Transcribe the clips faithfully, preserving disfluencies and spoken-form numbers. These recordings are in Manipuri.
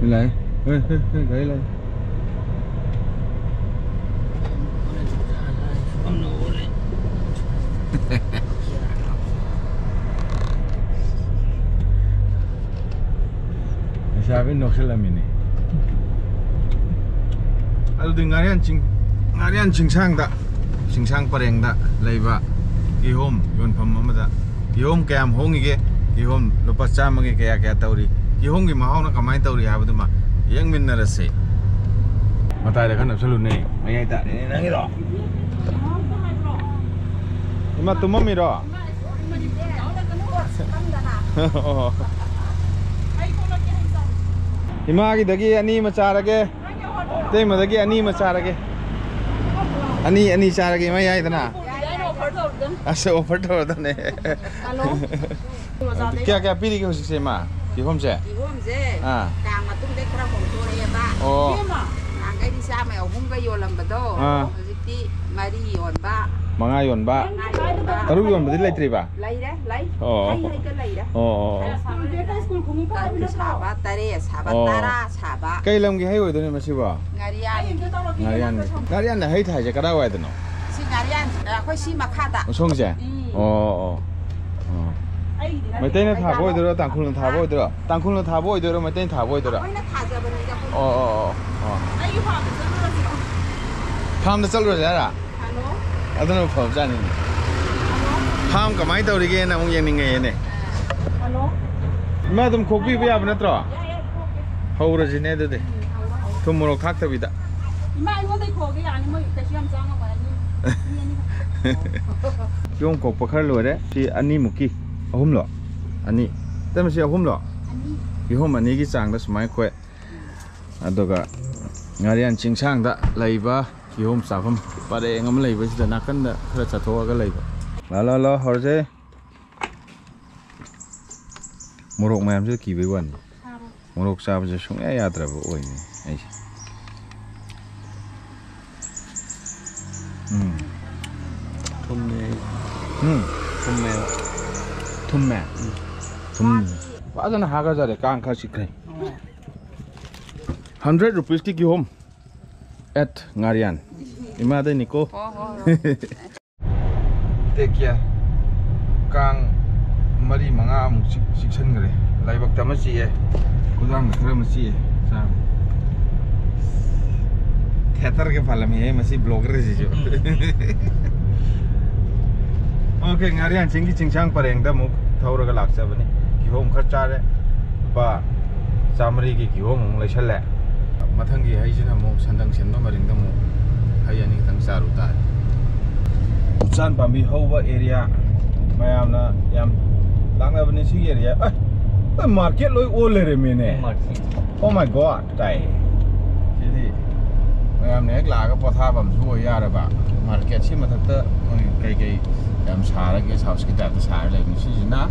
ꯂꯥꯛꯑꯦ꯫ ꯍꯣꯏ, ꯍꯣꯏ, ꯍꯣꯏ, ꯒꯥꯔꯤ ꯂꯥꯛꯑꯦ꯫ ꯂꯩꯁꯥꯕꯤ ꯅꯣꯛꯁꯜꯂꯝꯃꯤꯅꯦ꯫ ꯑꯗꯨꯗꯤ ꯉꯥꯔꯤꯌꯥꯟ ꯆꯤꯡ, ꯉꯥꯔꯤꯌꯥꯟ ꯆꯤꯡꯁꯥꯡꯗ, ꯆꯤꯡꯁꯥꯡ ꯄꯔꯦꯡꯗ ꯂꯩꯕ ꯀꯤꯍꯣꯝ ꯌꯣꯟꯐꯝ ꯑꯃꯗ ꯀꯤꯍꯣꯝ ꯀꯌꯥꯝ ꯍꯣꯡꯉꯤꯒꯦ, ꯀꯤꯍꯣꯝ ꯂꯨꯄꯥ ꯆꯥꯝꯃꯒꯤ ꯀꯌꯥ ꯀꯌꯥ ꯇꯧꯔꯤ, ꯀꯤꯍꯣꯝꯒꯤ ꯃꯍꯥꯎꯅ ꯀꯃꯥꯏꯅ ꯇꯧꯔꯤ ꯍꯥꯏꯕꯗꯨꯃ ꯌꯦꯡꯃꯤꯟꯅꯔꯁꯦ꯫ ꯃꯇꯥꯏꯗ ꯈꯔ ꯅꯞꯁꯜꯂꯨꯅꯦ, ꯃꯌꯥꯏ ꯇꯥꯔꯦꯅꯦ ꯅꯪꯒꯤꯗꯣ꯫ ꯏꯃꯥ, ꯇꯨꯝꯃꯝꯃꯤꯔꯣ? ꯑꯣ꯫ ꯏꯃꯥꯒꯤꯗꯒꯤ ꯑꯅꯤ ꯑꯃ ꯆꯥꯔꯒꯦ, ꯏꯇꯩꯃꯗꯒꯤ ꯑꯅꯤ ꯑꯃ ꯆꯥꯔꯒꯦ꯫ ꯑꯅꯤ, ꯑꯅꯤ ꯆꯥꯔꯒꯦ, ꯏꯃꯥ, ꯌꯥꯏꯗꯅ? ꯑꯁ, ꯑꯣꯐꯔ ꯇꯧꯔꯗꯅꯦ꯫ ꯀꯌꯥ, ꯀꯌꯥ ꯄꯤꯔꯤꯒꯦ ꯍꯧꯖꯤꯛꯁꯦ, ꯏꯃꯥ, ꯀꯤꯍꯣꯝꯁꯦ? ꯀꯤꯍꯣꯝꯁꯦ ꯑꯥ꯫ ꯀꯥꯡ ꯃꯇꯨꯡꯗꯩ ꯈꯔ ꯍꯣꯡꯗꯣꯔꯛꯑꯦꯕ꯫ ꯑꯣ꯫ ꯅꯍꯥꯟꯈꯩꯗꯤ ꯆꯥꯝꯃ ꯑꯍꯨꯝꯒ ꯌꯣꯜꯂꯝꯕꯗꯣ, ꯑꯥ꯫ ꯍꯧꯖꯤꯛꯇꯤ ꯃꯔꯤ ꯌꯣꯟꯕ꯫ ꯃꯉꯥ ꯌꯣꯟꯕ? ꯃꯉꯥ ꯌꯣꯟꯕ꯫ ꯇꯔꯨꯛ ꯌꯣꯟꯕꯗꯤ ꯂꯩꯇ꯭ꯔꯤꯕ? ꯂꯩꯔꯦ, ꯂꯩ꯫ ꯑꯣ꯫ ꯍꯩ ꯍꯩꯗ ꯂꯩꯔꯦ꯫ ꯑꯣ, ꯑꯣ, ꯑꯣ꯫ ꯇꯔꯨꯛ ꯁꯥꯕ, ꯇꯔꯦꯠ ꯁꯥꯕ, ꯑꯣ꯫ ꯇꯔꯥ ꯁꯥꯕ꯫ ꯀꯩ ꯂꯝꯒꯤ ꯍꯩ ꯑꯣꯏꯗꯣꯏꯅꯣ ꯃꯁꯤꯕꯣ? ꯉꯥꯔꯤꯌꯥꯟ꯫ ꯉꯥꯔꯤꯌꯥꯟ꯫ ꯉꯥꯔꯤꯌꯥꯟꯗ ꯍꯩ ꯊꯥꯏꯁꯦ ꯀꯗꯥꯏꯋꯥꯏꯗꯅꯣ? ꯁꯤ ꯉꯥꯔꯤꯌꯥꯟ, ꯑꯩꯈꯣꯏ ꯁꯤ ꯃꯈꯥꯗ꯫ ꯑꯁꯣꯝꯒꯤꯁꯦ? ꯎꯝ꯫ ꯑꯣ, ꯑꯣ, ꯑꯣ꯫ ꯃꯩꯇꯩꯅ ꯊꯥꯕ ꯑꯣꯏꯗꯣꯏꯔꯣ, ꯇꯥꯡꯈꯨꯜꯅ ꯊꯥꯕ ꯑꯣꯏꯗꯣꯏꯔꯣ? ꯇꯥꯡꯈꯨꯜꯅ ꯊꯥꯕ ꯑꯣꯏꯗꯣꯏꯔꯣ, ꯃꯩꯇꯩꯅ ꯊꯥꯕ ꯑꯣꯏꯗꯣꯏꯔꯣ? ꯑꯩꯈꯣꯏꯅ ꯊꯥꯖꯕꯅꯤꯗ ꯑꯩꯈꯣꯏ꯫ ꯑꯣ, ꯑꯣ, ꯑꯣ, ꯑꯣ꯫ ꯑꯩꯒꯤ ꯐꯥꯝꯗ ꯆꯠꯂꯨꯔꯁꯤꯔꯣ? ꯐꯥꯝꯗ ꯆꯠꯂꯨꯔꯁꯦ ꯍꯥꯏꯔ? ꯍꯜꯂꯣ? ꯑꯗꯨꯅ ꯐꯕꯖꯥꯠꯅꯤꯅꯦ꯫ ꯍꯜꯂꯣ? ꯐꯥꯝ ꯀꯃꯥꯏꯅ ꯇꯧꯔꯤꯒꯦꯅ ꯑꯃꯨꯛ ꯌꯦꯡꯅꯤꯡꯉꯛꯑꯦꯅꯦ꯫ ꯍꯜꯂꯣ? ꯏꯃꯥ, ꯑꯗꯨꯝ ꯈꯣꯛꯄꯤꯕ ꯌꯥꯕ ꯅꯠꯇ꯭ꯔꯣ? ꯌꯥꯏ, ꯌꯥꯏ, ꯈꯣꯛꯀꯦ꯫ ꯍꯧꯔꯁꯤꯅꯦ ꯑꯗꯨꯗꯤ꯫ ꯎꯝ, ꯍꯧꯔꯣ, ꯍꯧꯔꯣ꯫ ꯊꯨꯝ ꯃꯣꯔꯣꯛ ꯊꯥꯛꯇꯕꯤꯗ꯫ ꯏꯃꯥ, ꯑꯩꯉꯣꯟꯗꯩ ꯈꯣꯛꯑꯒꯦ ꯌꯥꯅꯤ, ꯃꯣꯏ ꯀꯩꯁꯨ ꯌꯥꯝ ꯆꯥ ꯉꯝꯃꯣꯏ, ꯑꯅꯤ, ꯃꯤ ꯑꯅꯤ ꯈꯛꯇ꯫ ꯀꯤꯍꯣꯝ ꯈꯣꯛꯄ ꯈꯔ ꯂꯣꯏꯔꯦ꯫ ꯁꯤ ꯑꯅꯤꯃꯨꯛꯀꯤ, ꯑꯍꯨꯝꯂꯣ? ꯑꯅꯤ꯫ ꯏꯇꯩꯃ, ꯁꯤ ꯑꯍꯨꯝꯂꯣ? ꯑꯅꯤ꯫ ꯀꯤꯍꯣꯝ ꯑꯅꯤꯒꯤ ꯆꯥꯡꯗ ꯁꯨꯃꯥꯏꯅ ꯈꯣꯛꯑꯦ꯫ ꯑꯗꯨꯒ ꯉꯥꯔꯤꯌꯥꯟ ꯆꯤꯡꯁꯥꯡꯗ ꯂꯩꯕ ꯀꯤꯍꯣꯝ ꯆꯥꯐꯝ ꯄꯔꯦꯡ ꯑꯃ ꯂꯩꯕꯁꯤꯗ ꯅꯥꯀꯟꯗ ꯈꯔ ꯆꯠꯊꯣꯛꯑꯒ ꯂꯩꯕ꯫ ꯂꯥ, ꯂꯥ, ꯂꯥ, ꯍꯧꯔꯁꯦ꯫ ꯃꯣꯔꯣꯛ ꯃꯌꯥꯝꯁꯤꯗ ꯀꯤꯕꯩ ꯋꯥꯅꯤ꯫ ꯃꯣꯔꯣꯛ ꯆꯥꯕꯁꯦ ꯁꯨꯡꯌꯥ ꯌꯥꯗ꯭ꯔꯕ ꯑꯣꯏꯅꯤ ꯑꯩꯁꯦ꯫ ꯎꯝ꯫ ꯊꯨꯝꯃꯦ꯫ ꯎꯝ꯫ ꯊꯨꯝꯃꯦꯕ꯫ ꯊꯨꯝꯃꯦ? ꯎꯝ꯫ ꯊꯨꯝ꯫ ꯐꯖꯅ ꯍꯥꯒꯖꯔꯦ, ꯀꯥꯡ ꯈꯔ ꯆꯤꯛꯈ꯭ꯔꯦ꯫ Hundred rupeesꯀꯤ ꯀꯤꯍꯣꯝ at ꯉꯥꯔꯤꯌꯥꯟ꯫ ꯏꯃꯥꯗꯩꯅꯤꯀꯣ꯫ ꯍꯣꯏ, ꯍꯣꯏ, ꯍꯣꯏ꯫ ꯇꯦꯛ ꯀꯌꯥ? ꯀꯥꯡ ꯃꯔꯤ ꯃꯉꯥꯃꯨꯛ ꯆꯤꯛ-, ꯆꯤꯛꯁꯟꯈ꯭ꯔꯦ꯫ ꯂꯥꯏꯕꯛꯇ ꯑꯃ ꯆꯤꯛꯑꯦ, ꯈꯨꯗꯥꯡꯗ ꯈꯔ ꯑꯃ ꯆꯤꯛꯑꯦ꯫ ꯆꯥ꯫ ꯊꯤꯌꯦꯇꯔꯒ ꯄꯥꯜꯂꯝꯃꯤꯍꯦ ꯃꯁꯤ ꯕ꯭ꯂꯣꯒꯔꯁꯤꯁꯨ꯫ ꯑꯣꯀꯦ, ꯉꯥꯔꯤꯌꯥꯟ ꯆꯤꯡꯒꯤ ꯆꯤꯡꯁꯥꯡ ꯄꯔꯦꯡꯗ ꯑꯃꯨꯛ ꯊꯧꯔꯒ ꯂꯥꯛꯆꯕꯅꯤ꯫ ꯀꯤꯍꯣꯝ ꯈꯔ ꯆꯥꯔꯦ꯫ ꯂꯨꯄꯥ ꯆꯥꯃꯔꯤꯒꯤ ꯀꯤꯍꯣꯝ ꯑꯃꯨꯛ ꯂꯩꯁꯜꯂꯦ꯫ ꯃꯊꯪꯒꯤ ꯍꯩꯁꯤꯅ ꯑꯃꯨꯛ ꯁꯟꯗꯪ ꯁꯦꯟꯕ ꯃꯔꯤꯡꯗ ꯑꯃꯨꯛ ꯍꯩ ꯑꯅꯤꯈꯛꯇꯪ ꯆꯥꯔꯨ ꯇꯥꯔꯦ꯫ ꯎꯆꯥꯟ ꯄꯥꯝꯕꯤ ꯍꯧꯕ ꯑꯦꯔꯤꯌꯥ, ꯃꯌꯥꯝꯅ ꯌꯥꯝ ꯂꯥꯛꯅꯕꯅꯦ ꯁꯤꯒꯤ ꯑꯦꯔꯤꯌꯥ꯫ ꯑꯦ, ꯑꯦ, ꯃꯥꯔꯀꯦꯠ ꯂꯣꯏ ꯑꯣꯜ ꯂꯩꯔꯝꯃꯦꯅꯦ꯫ ꯃꯥꯔꯀꯦꯠ꯫ Oh my God, ꯇꯥꯏ꯫ ꯁꯤꯗꯤ ꯃꯌꯥꯝꯅ ꯍꯦꯛ ꯂꯥꯛꯑꯒ ꯄꯣꯊꯥꯐꯝꯁꯨ ꯑꯣꯏ ꯌꯥꯔꯕ꯫ ꯃꯥꯔꯀꯦꯠꯁꯤ ꯃꯊꯛꯇ ꯃꯣꯏ ꯀꯩꯀꯩ ꯌꯥꯝ ꯁꯥꯔꯒ ꯒꯦꯁ ꯍꯥꯎꯁꯀꯤ ꯇꯥꯏꯞꯇ ꯁꯥꯔ ꯂꯩꯕꯅꯤ꯫ ꯁꯤꯁꯤꯅ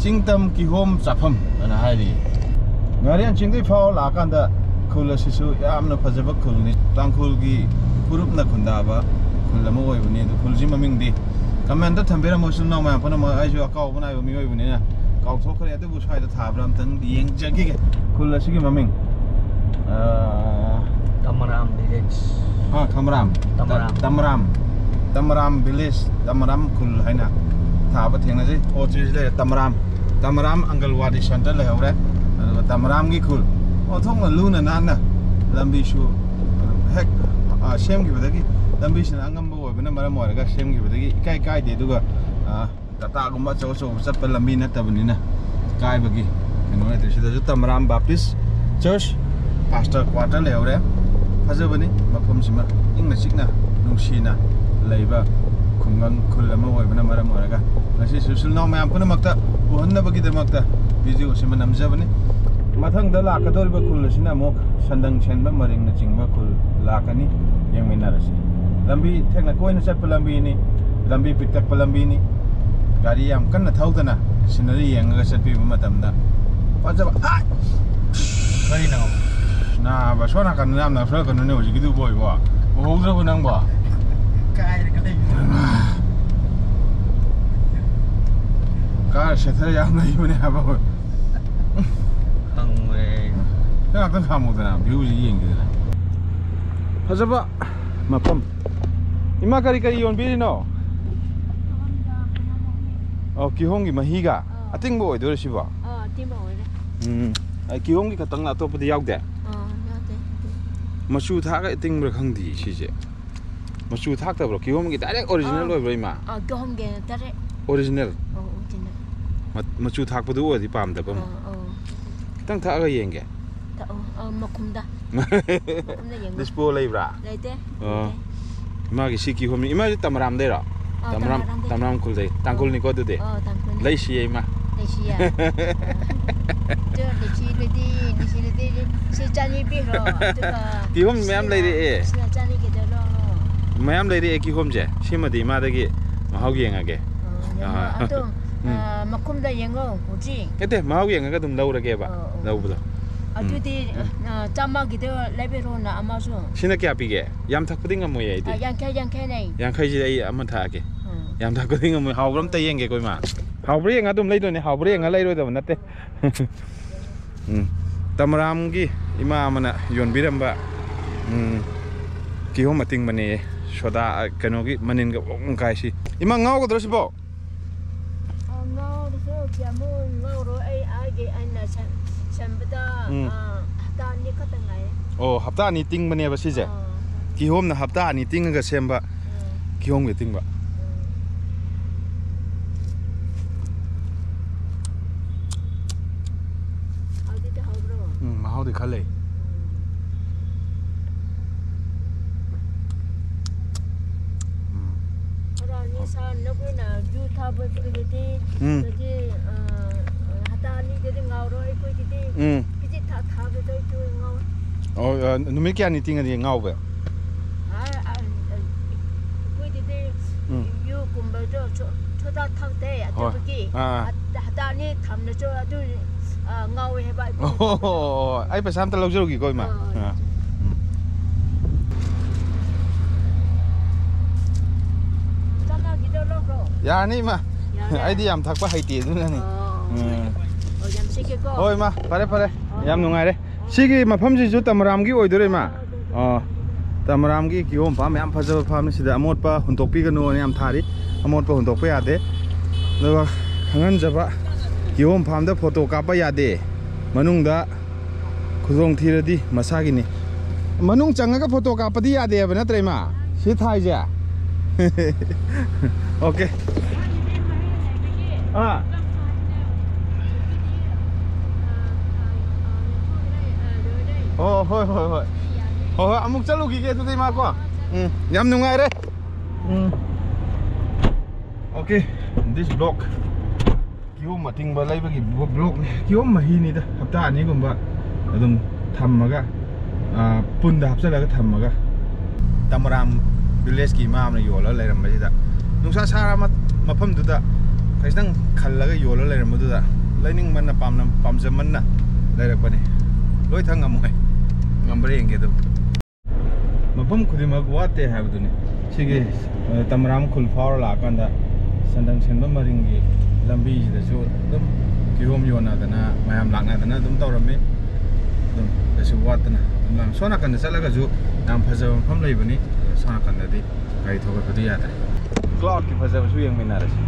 ꯆꯤꯡꯇꯝ ꯀꯤꯍꯣꯝ ꯆꯥꯐꯝ ꯑꯅ ꯍꯥꯏꯔꯤ꯫ ꯉꯥꯔꯤꯌꯥꯟ ꯆꯤꯡꯗꯒꯤ ꯐꯥꯎꯔ ꯂꯥꯛꯑꯀꯥꯟꯗ ꯈꯨꯜ ꯑꯁꯤꯁꯨ ꯌꯥꯝꯅ ꯐꯖꯕ ꯈꯨꯜꯅꯤ꯫ ꯇꯥꯡꯈꯨꯜꯒꯤ ꯐꯨꯔꯨꯞꯅ ꯈꯨꯟꯗꯥꯕ ꯈꯨꯜ ꯑꯃ ꯑꯣꯏꯕꯅꯤ꯫ ꯑꯗꯨ ꯈꯨꯜꯁꯤ ꯃꯃꯤꯡꯗꯤ ꯀꯃꯦꯟꯇ ꯊꯝꯕꯤꯔꯝꯃꯣ, ꯏꯆꯤꯜ ꯏꯅꯥꯎ ꯃꯌꯥꯝ ꯄꯨꯝꯅꯃꯛ꯫ ꯑꯩꯁꯨ ꯑꯀꯥꯎꯕ ꯅꯥꯏꯕ ꯃꯤꯑꯣꯏꯕꯅꯤꯅ ꯀꯥꯎꯊꯣꯛꯈ꯭ꯔꯦ꯫ ꯑꯗꯨꯕꯨ ꯁ꯭ꯋꯥꯏꯗ ꯊꯥꯕ꯭ꯔꯥ ꯑꯝꯇꯪ ꯌꯦꯡꯖꯈꯤꯒꯦ꯫ ꯈꯨꯜ ꯑꯁꯤꯒꯤ ꯃꯃꯤꯡ, ꯑ, ꯇꯃꯔꯥꯝ ꯚꯤꯂꯦꯖ꯫ ꯑ, ꯈꯝꯔꯥꯝ꯫ ꯇꯃꯔꯥꯝ꯫ ꯇ-, ꯇꯃꯔꯥꯝ꯫ ꯇꯃꯔꯥꯝ ꯚꯤꯂꯦꯖ, ꯇꯃꯔꯥꯝ ꯈꯨꯜ ꯍꯥꯏꯅ ꯊꯥꯕ ꯊꯦꯡꯅꯖꯩ꯫ ꯑꯣ, ꯁꯤꯁꯨ ꯂꯩꯔꯦ, ꯇꯃꯔꯥꯝ꯫ ꯇꯃꯔꯥꯝ ꯑꯪꯒꯜꯋꯥꯗꯤ ꯁꯦꯟꯇꯔ ꯂꯩꯍꯧꯔꯦ꯫ ꯑꯗꯨꯒ ꯇꯃꯔꯥꯝꯒꯤ ꯈꯨꯜ ꯑꯣꯟꯊꯣꯛꯅ ꯂꯨꯅ ꯅꯥꯟꯅ ꯂꯝꯕꯤꯁꯨ ꯍꯦꯛ, ꯑ, ꯁꯦꯝꯈꯤꯕꯗꯒꯤ, ꯂꯝꯕꯤꯁꯤꯅ ꯑꯉꯝꯕ ꯑꯣꯏꯕꯅ ꯃꯔꯝ ꯑꯣꯏꯔꯒ ꯁꯦꯝꯈꯤꯕꯗꯒꯤ ꯏꯀꯥꯏ ꯀꯥꯏꯗꯦ꯫ ꯑꯗꯨꯒ, ꯑ, ꯇꯥꯇꯥꯒꯨꯝꯕ ꯑꯆꯧ ꯑꯆꯧꯕ ꯆꯠꯄ ꯂꯝꯕꯤ ꯅꯠꯇꯕꯅꯤꯅ ꯀꯥꯏꯕꯒꯤ ꯀꯩꯅꯣ ꯂꯩꯇ꯭ꯔꯦ꯫ ꯁꯤꯗꯁꯨ ꯇꯃꯔꯥꯝ ꯕꯥꯞꯇꯤꯁ ꯆꯔꯆ ꯄꯥꯁꯇꯔ ꯀ꯭ꯋꯥꯇꯔ ꯂꯩꯍꯧꯔꯦ꯫ ꯐꯖꯕꯅꯤ ꯃꯐꯝꯁꯤꯃ, ꯏꯪꯅ ꯆꯤꯛꯅ ꯅꯨꯡꯁꯤꯅ ꯂꯩꯕ ꯈꯨꯡꯒꯪ ꯈꯨꯜ ꯑꯃ ꯑꯣꯏꯕꯅ ꯃꯔꯝ ꯑꯣꯏꯔꯒ ꯉꯁꯤꯁꯨ ꯏꯆꯤꯜ ꯏꯅꯥꯎ ꯃꯌꯥꯝ ꯄꯨꯝꯅꯃꯛꯇ ꯎꯍꯟꯅꯕꯒꯤꯗꯃꯛꯇ ꯚꯤꯗꯤꯑꯣꯁꯤꯃ ꯅꯝꯖꯕꯅꯤ꯫ ꯃꯊꯪꯗ ꯂꯥꯛꯀꯗꯧꯔꯤꯕ ꯈꯨꯜ ꯑꯁꯤꯅ ꯑꯃꯨꯛ ꯁꯟꯗꯪ ꯁꯦꯟꯕ ꯃꯔꯤꯡꯅꯆꯤꯡꯕ ꯈꯨꯜ ꯂꯥꯛꯀꯅꯤ꯫ ꯌꯦꯡꯃꯤꯟꯅꯔꯁꯤ꯫ ꯂꯝꯕꯤ ꯊꯦꯛꯅ ꯀꯣꯏꯅ ꯆꯠꯄ ꯂꯝꯕꯤꯅꯤ, ꯂꯝꯕꯤ ꯄꯤꯛꯇꯛꯄ ꯂꯝꯕꯤꯅꯤ꯫ ꯒꯥꯔꯤ ꯌꯥꯝ ꯀꯟꯅ ꯊꯧꯗꯅ ꯁꯤꯅꯔꯤ ꯌꯦꯡꯉꯒ ꯆꯠꯄꯤꯕ ꯃꯇꯝꯗ ꯐꯖꯕ꯫ ꯍꯥꯏ! ꯀꯔꯤꯅꯣ? ꯅꯥꯕ, ꯁꯣꯝ ꯅꯥꯀꯟꯗ ꯌꯥꯝ ꯅꯛꯁꯜꯂꯛꯀꯅꯨꯅꯦ ꯍꯧꯖꯤꯛꯀꯤꯗꯨ ꯕꯣꯏꯕꯣ꯫ ꯎꯍꯧꯗ꯭ꯔꯕꯣ ꯅꯪꯕꯣ? ꯀꯥꯏꯔꯒ ꯂꯩꯕꯅꯦ꯫ ꯀꯥꯔ ꯁꯦꯊꯔ ꯌꯥꯝ ꯂꯩꯕꯅꯦ ꯍꯥꯏꯕ꯫ ꯈꯪꯕꯅꯦ꯫ ꯉꯥꯛꯇꯪ ꯈꯥꯝꯃꯨꯗꯅ, ꯚ꯭ꯌꯨꯁꯤ ꯌꯦꯡꯒꯦꯗꯅ꯫ ꯐꯖꯕ ꯃꯐꯝ꯫ ꯏꯃꯥ, ꯀꯔꯤ ꯀꯔꯤ ꯌꯣꯟꯕꯤꯔꯤꯅꯣ? ꯑꯣ, ꯀꯤꯍꯣꯝꯒꯤ ꯃꯍꯤꯒ? ꯑꯥ꯫ ꯑꯇꯤꯡꯕ ꯑꯣꯏꯗꯣꯏꯔꯣ ꯁꯤꯕꯣ? ꯑꯥ, ꯑꯇꯤꯡꯕ ꯑꯣꯏꯔꯦ꯫ ꯎꯝ꯫ ꯑ, ꯀꯤꯍꯣꯝꯒꯤ ꯈꯛꯇꯪ, ꯑꯇꯣꯞꯄꯗꯤ ꯌꯥꯎꯗꯦ? ꯑꯥ, ꯌꯥꯎꯗꯦ꯫ ꯃꯆꯨ ꯊꯥꯛꯑꯒ ꯑꯇꯤꯡꯕ꯭ꯔꯥ ꯈꯪꯗꯦ ꯁꯤꯁꯦ꯫ ꯃꯆꯨ ꯊꯥꯛꯇꯕ꯭ꯔꯣ? ꯀꯤꯍꯣꯝꯒꯤ direct original ꯑꯥ꯫ ꯑꯣꯏꯕ꯭ꯔꯣ, ꯏꯃꯥ? ꯑꯥ, ꯀꯤꯍꯣꯝꯒꯤ direct꯫ Original? ꯑꯧ, original꯫ ꯃ-, ꯃꯆꯨ ꯊꯥꯛꯄꯗꯨ ꯑꯣꯏꯔꯗꯤ ꯄꯥꯝꯗꯕ ꯑꯃꯨꯛ꯫ ꯑꯥ, ꯑꯧ꯫ ꯈꯤꯇꯪ ꯊꯛꯑꯒ ꯌꯦꯡꯒꯦ꯫ ꯊꯛꯑꯣ꯫ ꯑꯥ, ꯃꯈꯨꯝꯗ꯫ ꯃꯈꯨꯝꯗ ꯌꯦꯡꯉꯣ꯫ Dispo ꯂꯩꯕ꯭ꯔꯥ? ꯂꯩꯇꯦ꯫ ꯑꯣ꯫ ꯂꯩꯇꯦ꯫ ꯏꯃꯥꯒꯤ ꯁꯤ ꯀꯤꯍꯣꯝ, ꯏꯃꯥꯒꯤ ꯇꯃꯔꯥꯝꯗꯩꯔꯣ? ꯑꯥ, ꯇꯃꯔꯥꯝ, ꯇꯃꯔꯥꯝꯗꯩ꯫ ꯇꯃꯔꯥꯝ ꯈꯨꯜꯗꯩ꯫ ꯑꯥ꯫ ꯇꯥꯡꯈꯨꯜꯅꯤꯀꯣ ꯑꯗꯨꯗꯤ? ꯑꯥ, ꯇꯥꯡꯈꯨꯜꯅꯤ꯫ ꯂꯩꯁꯤꯌꯦ, ꯏꯃꯥ꯫ ꯂꯩꯁꯤꯌꯦ꯫ ꯑꯗꯨ ꯂꯩꯁꯤꯂꯗꯤ, ꯂꯩꯁꯤꯂꯗꯤ ꯁꯤ ꯆꯥꯅꯤ ꯄꯤꯈ꯭ꯔꯣ, ꯑꯗꯨꯒ ꯀꯤꯍꯣꯝ ꯃꯌꯥꯝ ꯁꯤꯅ, ꯂꯩꯔꯛꯑꯦ꯫ ꯁꯤꯅ ꯆꯥꯅꯤꯒꯤꯗꯣ ꯂꯧꯔꯣ꯫ ꯃꯌꯥꯝ ꯂꯩꯔꯛꯑꯦ ꯀꯤꯍꯣꯝꯁꯦ꯫ ꯁꯤꯃꯗꯤ ꯏꯃꯥꯗꯒꯤ ꯃꯍꯥꯎ ꯌꯦꯡꯉꯒꯦ꯫ ꯑꯣ, ꯌꯦꯡꯉꯣ꯫ ꯑꯥ꯫ ꯑꯗꯣ, ꯎꯝ꯫ ꯑꯥ, ꯃꯈꯨꯝꯗ ꯌꯦꯡꯉꯣ, ꯍꯧꯖꯤꯛ꯫ ꯅꯠꯇꯦ, ꯃꯍꯥꯎ ꯌꯦꯡꯉꯒ ꯑꯗꯨꯝ ꯂꯧꯔꯒꯦꯕ, ꯑꯣ, ꯑꯣ꯫ ꯂꯧꯕꯗꯣ꯫ ꯎꯝ꯫ ꯑꯗꯨꯗꯤ, ꯎꯝ꯫ ꯑꯥ, ꯆꯥꯝꯃꯒꯤꯗꯣ ꯂꯩꯕꯤꯔꯣꯅ ꯑꯃꯁꯨ꯫ ꯁꯤꯅ ꯀꯌꯥ ꯄꯤꯒꯦ? ꯌꯥꯝ ꯊꯛꯄꯗꯤ ꯉꯝꯃꯣꯏꯌꯦ ꯑꯩꯗꯤ꯫ ꯑꯥ, ꯌꯥꯡꯈꯩ, ꯌꯥꯡꯈꯩꯅꯦ꯫ ꯌꯥꯡꯈꯩꯁꯤꯗ ꯑꯩ ꯑꯃ ꯊꯛꯑꯒꯦ꯫ ꯎꯝ꯫ ꯌꯥꯝ ꯊꯛꯄꯗꯤ ꯉꯝꯃꯣꯏ꯫ ꯍꯥꯎꯕ꯭ꯔꯥ ꯑꯝꯇ ꯌꯦꯡꯒꯦꯀꯣ, ꯏꯃꯥ꯫ ꯍꯥꯎꯕ꯭ꯔꯥ ꯌꯦꯡꯉ ꯑꯗꯨꯝ ꯂꯩꯗꯣꯏꯅꯦ꯫ ꯍꯥꯎꯕ꯭ꯔꯥ ꯌꯦꯡꯉ ꯂꯩꯔꯣꯏꯗꯕ ꯅꯠꯇꯦ꯫ ꯎꯝ꯫ ꯇꯃꯔꯥꯝꯒꯤ ꯏꯃꯥ ꯑꯃꯅ ꯌꯣꯟꯕꯤꯔꯝꯕ, ꯎꯝ, ꯀꯤꯍꯣꯝ ꯑꯇꯤꯡꯕꯅꯦꯌꯦ꯫ ꯁꯣꯗꯥ, ꯑ, ꯀꯩꯅꯣꯒꯤ ꯃꯅꯤꯟꯒ ꯋꯣꯡ ꯀꯥꯏꯁꯤ꯫ ꯏꯃꯥ, ꯉꯥꯎꯒꯗ꯭ꯔꯣ ꯁꯤꯕꯣ? ꯑ, ꯉꯥꯎꯔꯁꯨ ꯀꯌꯥꯃꯨꯛ ꯉꯥꯎꯔꯣꯏ꯫ ꯑꯩ ꯑꯥꯒꯤ ꯑꯩꯅ ꯁꯦꯝ-, ꯁꯦꯝꯕꯗ, ꯎꯝ꯫ ꯑ, ꯍꯞꯇꯥ ꯑꯅꯤ ꯈꯛꯇ ꯉꯥꯏ꯫ ꯑꯣ, ꯍꯞꯇꯥ ꯑꯅꯤ ꯇꯤꯡꯕꯅꯦꯕ ꯁꯤꯁꯦ? ꯑꯥ꯫ ꯀꯤꯍꯣꯝꯅ ꯍꯞꯇꯥ ꯑꯅꯤ ꯇꯤꯡꯉꯒ ꯁꯦꯝꯕ꯫ ꯎꯝ꯫ ꯀꯤꯍꯣꯝꯒꯤ ꯑꯇꯤꯡꯕ꯫ ꯎꯝ꯫ ꯍꯥꯎꯗꯤ ꯍꯥꯎꯕ꯭ꯔꯣ? ꯎꯝ, ꯃꯍꯥꯎꯗꯤ ꯈꯔ ꯂꯩ꯫ ꯎꯝ꯫ ꯎꯝ꯫ ꯈꯔ ꯅꯤꯁꯥ ꯅꯈꯣꯏꯅ ꯌꯨ ꯊꯛꯄꯗꯨꯗꯤ, ꯎꯝ꯫ ꯑꯗꯨꯗꯤ, ꯑ, ꯍꯞꯇꯥ ꯑꯅꯤꯗꯗꯤ ꯉꯥꯎꯔꯣꯏ ꯑꯩꯈꯣꯏꯒꯤꯗꯤ꯫ ꯎꯝ꯫ ꯈꯤꯖꯤꯛ ꯊꯛ-, ꯊꯛꯄꯗꯣ ꯑꯩꯁꯨ ꯉꯥꯎ-, ꯑꯣ, ꯑ, ꯅꯨꯃꯤꯠ ꯀꯌꯥꯅꯤ ꯇꯤꯡꯉꯗꯤ ꯉꯥꯎꯕ? ꯑ, ꯑ, ꯑ, ꯑꯩꯈꯣꯏꯗꯗꯤ ꯎꯝ꯫ ꯌꯨꯒꯨꯝꯕꯗꯣ ꯁꯣ-, ꯁꯣꯗꯥ ꯊꯛꯇꯦ, ꯍꯣꯏ꯫ ꯑꯗꯨꯗꯨꯒꯤ ꯑꯥ, ꯑꯥ꯫ ꯍꯞ-, ꯍꯞꯇꯥ ꯑꯅꯤ ꯊꯝꯂꯁꯨ ꯑꯗꯨ, ꯑ, ꯉꯥꯎꯋꯦ ꯍꯥꯏꯕ ꯑꯩꯈꯣꯏ꯫ ꯑꯣ, ꯑꯣ, ꯑꯣ, ꯑꯣ꯫ ꯑꯩ ꯄꯩꯁꯥ ꯑꯝꯇ ꯂꯧꯖꯔꯨꯒꯦꯀꯣ, ꯏꯃꯥ꯫ ꯑꯥ, ꯑꯥ꯫ ꯑꯥ꯫ ꯎꯝ꯫ ꯆꯥꯝꯃꯒꯤꯗꯣ ꯂꯧꯈ꯭ꯔꯣ꯫ ꯌꯥꯔꯅꯤ, ꯏꯃꯥ꯫ ꯌꯥꯔꯦ? ꯑꯩꯗꯤ ꯌꯥꯝ ꯊꯛꯄ ꯍꯩꯇꯦ, ꯑꯗꯨꯅꯅꯤ꯫ ꯑꯣ꯫ ꯎꯝ꯫ ꯑꯣ, ꯌꯥꯝ ꯁꯤꯠꯀꯦꯀꯣ꯫ ꯍꯣꯏ, ꯏꯃꯥ, ꯐꯔꯦ, ꯐꯔꯦ꯫ ꯑꯣ꯫ ꯌꯥꯝ ꯅꯨꯡꯉꯥꯏꯔꯦ꯫ ꯁꯤꯒꯤ ꯃꯐꯝꯁꯤꯁꯨ ꯇꯃꯔꯥꯝꯒꯤ ꯑꯣꯏꯗꯣꯏꯔ, ꯏꯃꯥ? ꯑꯣ, ꯇꯃꯔꯥꯝꯒꯤ ꯀꯤꯍꯣꯝ ꯐꯥꯝ ꯌꯥꯝ ꯐꯖꯕ ꯐꯥꯝꯅꯤ꯫ ꯁꯤꯗ ꯑꯃꯣꯠꯄ ꯍꯨꯟꯗꯣꯛꯄꯤꯒꯅꯨꯅ ꯌꯥꯝ ꯊꯥꯔꯤ꯫ ꯑꯃꯣꯠꯄ ꯍꯨꯟꯗꯣꯛꯄ ꯌꯥꯗꯦ꯫ ꯑꯗꯨꯒ ꯈꯪꯍꯟꯖꯕ, ꯀꯤꯍꯣꯝ ꯐꯥꯝꯗ ꯐꯣꯇꯣ ꯀꯥꯞꯄ ꯌꯥꯗꯦ꯫ ꯃꯅꯨꯡꯗ ꯈꯨꯗꯣꯡ ꯊꯤꯔꯗꯤ ꯃꯁꯥꯒꯤꯅꯤ꯫ ꯃꯅꯨꯡ ꯆꯪꯉꯒ ꯐꯣꯇꯣ ꯀꯥꯞꯄꯗꯤ ꯌꯥꯗꯦ ꯍꯥꯏꯕ ꯅꯠꯇ꯭ꯔ, ꯏꯃꯥ? ꯁꯤ ꯊꯥꯏꯁꯦ꯫ ꯑꯣꯀꯦ꯫ ꯑꯥ꯫ ꯑꯣ, ꯍꯣꯏ, ꯍꯣꯏ, ꯍꯣꯏ꯫ ꯍꯣꯏ, ꯍꯣꯏ, ꯑꯃꯨꯛ ꯆꯠꯂꯨꯈꯤꯒꯦ ꯑꯗꯨꯗꯤ, ꯏꯃꯥ, ꯀꯣ꯫ ꯎꯝ, ꯌꯥꯝ ꯅꯨꯡꯉꯥꯏꯔꯦ꯫ ꯎꯝ꯫ Okay, this block ꯀꯤꯍꯣꯝ ꯑꯇꯤꯡꯕ ꯂꯩꯕꯒꯤ ꯕ꯭ꯂꯣꯛꯅꯤ꯫ ꯀꯤꯍꯣꯝ ꯃꯍꯤꯅꯤꯗ, ꯍꯞꯇꯥ ꯑꯅꯤꯒꯨꯝꯕ ꯑꯗꯨꯝ ꯊꯝꯃꯒ, ꯑ, ꯄꯨꯟꯗ ꯍꯥꯞꯆꯤꯜꯂꯒ ꯊꯝꯃꯒ, ꯇꯃꯔꯥꯝ ꯚꯤꯂꯦꯖꯀꯤ ꯏꯃꯥ ꯑꯃꯅ ꯌꯣꯜꯂꯒ ꯂꯩꯔꯝꯕꯁꯤꯗ, ꯅꯨꯡꯁꯥ ꯁꯥꯔ ꯃ-, ꯃꯐꯝꯗꯨꯗ ꯈꯤꯇꯪ ꯈꯜꯂꯒ ꯌꯣꯜꯂꯒ ꯂꯩꯔꯝꯕꯗꯨꯗ, ꯂꯩꯅꯤꯡꯃꯟꯅ, ꯄꯥꯝꯅ-, ꯄꯥꯝꯖꯃꯟꯅ ꯂꯩꯔꯛꯄꯅꯤ꯫ ꯂꯣꯏ ꯊꯛ ꯉꯝꯃꯣꯏ, ꯉꯝꯕ꯭ꯔꯥ ꯌꯦꯡꯒꯦ ꯑꯗꯨꯝ꯫ ꯃꯐꯝ ꯈꯨꯗꯤꯡꯃꯛ ꯋꯥꯠꯇꯦ ꯍꯥꯏꯕꯗꯨꯅꯤ꯫ ꯁꯤꯒꯤ, ꯑ, ꯇꯃꯔꯥꯝ ꯈꯨꯜ ꯐꯥꯎꯔ ꯂꯥꯛꯑꯀꯥꯟꯗ ꯁꯟꯗꯪ ꯁꯦꯟꯕ ꯃꯔꯤꯡꯒꯤ ꯂꯝꯕꯤꯁꯤꯗꯁꯨ ꯑꯗꯨꯝ ꯀꯤꯍꯣꯝ ꯌꯣꯟꯅꯗꯅ, ꯃꯌꯥꯝ ꯂꯥꯛꯅꯗꯅ ꯑꯗꯨꯝ ꯇꯧꯔꯝꯃꯤ꯫ ꯑꯗꯨꯝ ꯀꯩꯁꯨ ꯋꯥꯠꯇꯅ ꯑꯗꯨꯝ ꯂꯥꯛ-, ꯁꯣꯝ ꯅꯥꯀꯟꯗ ꯆꯠꯂꯒꯁꯨ ꯌꯥꯝ ꯐꯖꯕ ꯃꯐꯝ ꯂꯩꯕꯅꯤ꯫ ꯑꯗꯣ ꯁꯣꯝ ꯅꯥꯀꯟꯗꯗꯤ ꯒꯥꯔꯤ ꯊꯧꯒꯠꯄꯗꯤ ꯌꯥꯗ꯭ꯔꯦ꯫ ꯀ꯭ꯂꯥꯎꯗꯀꯤ ꯐꯖꯕꯁꯨ ꯌꯦꯡꯃꯤꯟꯅꯔꯁꯤ꯫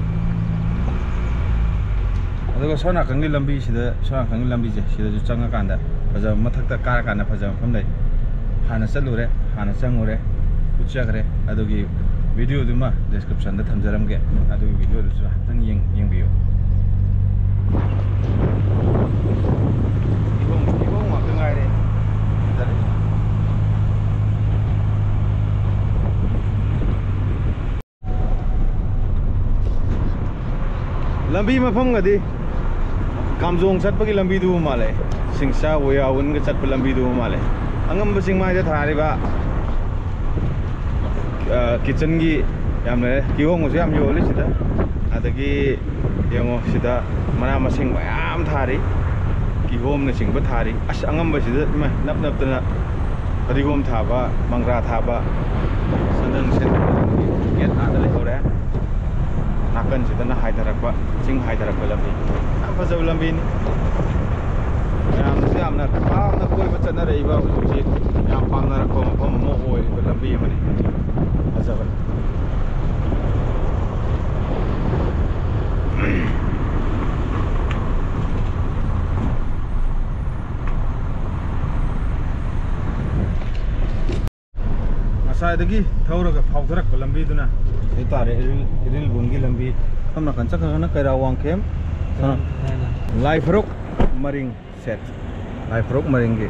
ꯑꯗꯨꯒ ꯁꯣꯝ ꯅꯥꯀꯟꯒꯤ ꯂꯝꯕꯤꯁꯤꯗ, ꯁꯣꯝ ꯅꯥꯀꯟꯒꯤ ꯂꯝꯕꯤꯁꯦ, ꯁꯤꯗꯁꯨ ꯆꯪꯉꯀꯥꯟꯗ ꯐꯖꯕ, ꯃꯊꯛꯇ ꯀꯥꯔꯀꯥꯟꯗ ꯐꯖꯕ ꯃꯐꯝ ꯂꯩ꯫ ꯍꯥꯟꯅ ꯆꯠꯂꯨꯔꯦ, ꯍꯥꯟꯅ ꯆꯪꯉꯨꯔꯦ, ꯎꯠꯆꯈ꯭ꯔꯦ꯫ ꯑꯗꯨꯒꯤ ꯚꯤꯗꯤꯑꯣꯗꯨꯃ ꯗꯤꯁꯀ꯭ꯔꯤꯞꯁꯟꯗ ꯊꯝꯖꯔꯝꯒꯦ, ꯑꯗꯨꯒꯤ ꯚꯤꯗꯤꯑꯣꯗꯨꯁꯨ ꯍꯥꯏꯐꯦꯠꯇꯪ ꯌꯦꯡ-, ꯌꯦꯡꯕꯤꯌꯨ꯫ ꯀꯤꯍꯣꯝ, ꯀꯤꯍꯣꯝ ꯉꯥꯛꯇ ꯉꯥꯏꯔꯦ꯫ ꯐꯖꯔꯦ꯫ ꯂꯝꯕꯤ ꯃꯐꯝꯒꯗꯤ ꯀꯥꯝꯖꯣꯡ ꯆꯠꯄꯒꯤ ꯂꯝꯕꯤꯗꯨꯕꯨ ꯃꯥꯜꯂꯦ, ꯁꯤꯡꯁꯥ ꯋꯥꯌꯥꯋꯟꯒ ꯆꯠꯄ ꯂꯝꯕꯤꯗꯨꯕꯨ ꯃꯥꯜꯂꯦ꯫ ꯑꯉꯝꯕ ꯆꯤꯡꯃꯥꯏꯗ ꯊꯥꯔꯤꯕ, ꯑ, ꯀꯤꯠꯆꯟꯒꯤ ꯌꯥꯝ ꯂꯩꯔꯦ꯫ ꯀꯤꯍꯣꯝꯒꯁꯨ ꯌꯥꯝ ꯌꯣꯜꯂꯤ ꯁꯤꯗ꯫ ꯑꯗꯒꯤ ꯌꯦꯡꯉꯣ, ꯁꯤꯗ ꯃꯅꯥ ꯃꯁꯤꯡ ꯃꯌꯥꯝ ꯊꯥꯔꯤ, ꯀꯤꯍꯣꯝꯅꯆꯤꯡꯕ ꯊꯥꯔꯤ꯫ ꯑꯁ, ꯑꯉꯝꯕꯁꯤꯗ ꯏꯃꯥꯏ, ꯅꯞ ꯅꯞꯇꯅ ꯐꯗꯤꯒꯣꯝ ꯊꯥꯕ, ꯃꯪꯒ꯭ꯔꯥ ꯊꯥꯕ, ꯁꯟꯗꯪ ꯁꯦꯟꯗꯪꯒꯤ ꯒꯦꯠ ꯑꯥꯗ ꯂꯩꯍꯧꯔꯦ꯫ ꯅꯥꯀꯟꯁꯤꯗꯅ ꯍꯥꯏꯊꯔꯛꯄ, ꯆꯤꯡ ꯍꯥꯏꯊꯔꯛꯄ ꯂꯝꯕꯤ꯫ ꯌꯥꯝ ꯐꯖꯕ ꯂꯝꯕꯤꯅꯤ꯫ ꯃꯌꯥꯝꯅꯁꯨ ꯌꯥꯝꯅ ꯄꯥꯝꯅ ꯆꯠꯅꯔꯛꯏꯕ ꯍꯧꯖꯤꯛ ꯌꯥꯝ ꯄꯥꯝꯅꯔꯛꯄ ꯃꯐꯝ ꯑꯃ ꯑꯣꯏꯔꯤꯕ ꯂꯝꯕꯤ ꯑꯃꯅꯤ꯫ ꯐꯖꯕꯅꯤ꯫ ꯉꯁꯥꯏꯗꯒꯤ ꯊꯧꯔꯒ ꯐꯥꯎꯊꯔꯛꯄ ꯂꯝꯕꯤꯗꯨꯅ ꯍꯥꯏꯇꯥꯔꯦ, ꯏꯔꯤꯜ, ꯏꯔꯤꯜꯕꯨꯡꯒꯤ ꯂꯝꯕꯤ꯫ ꯁꯣꯝ ꯅꯥꯀꯟ ꯆꯠꯈ꯭ꯔꯒꯅ ꯀꯩꯔꯥꯎ ꯋꯥꯡꯈꯦꯝ, ꯁꯣꯝ ꯂꯥꯏꯐꯔꯣꯛ ꯃꯔꯤꯡ ꯁꯦꯠ, ꯂꯥꯏꯐꯔꯣꯛ ꯃꯔꯤꯡꯒꯤ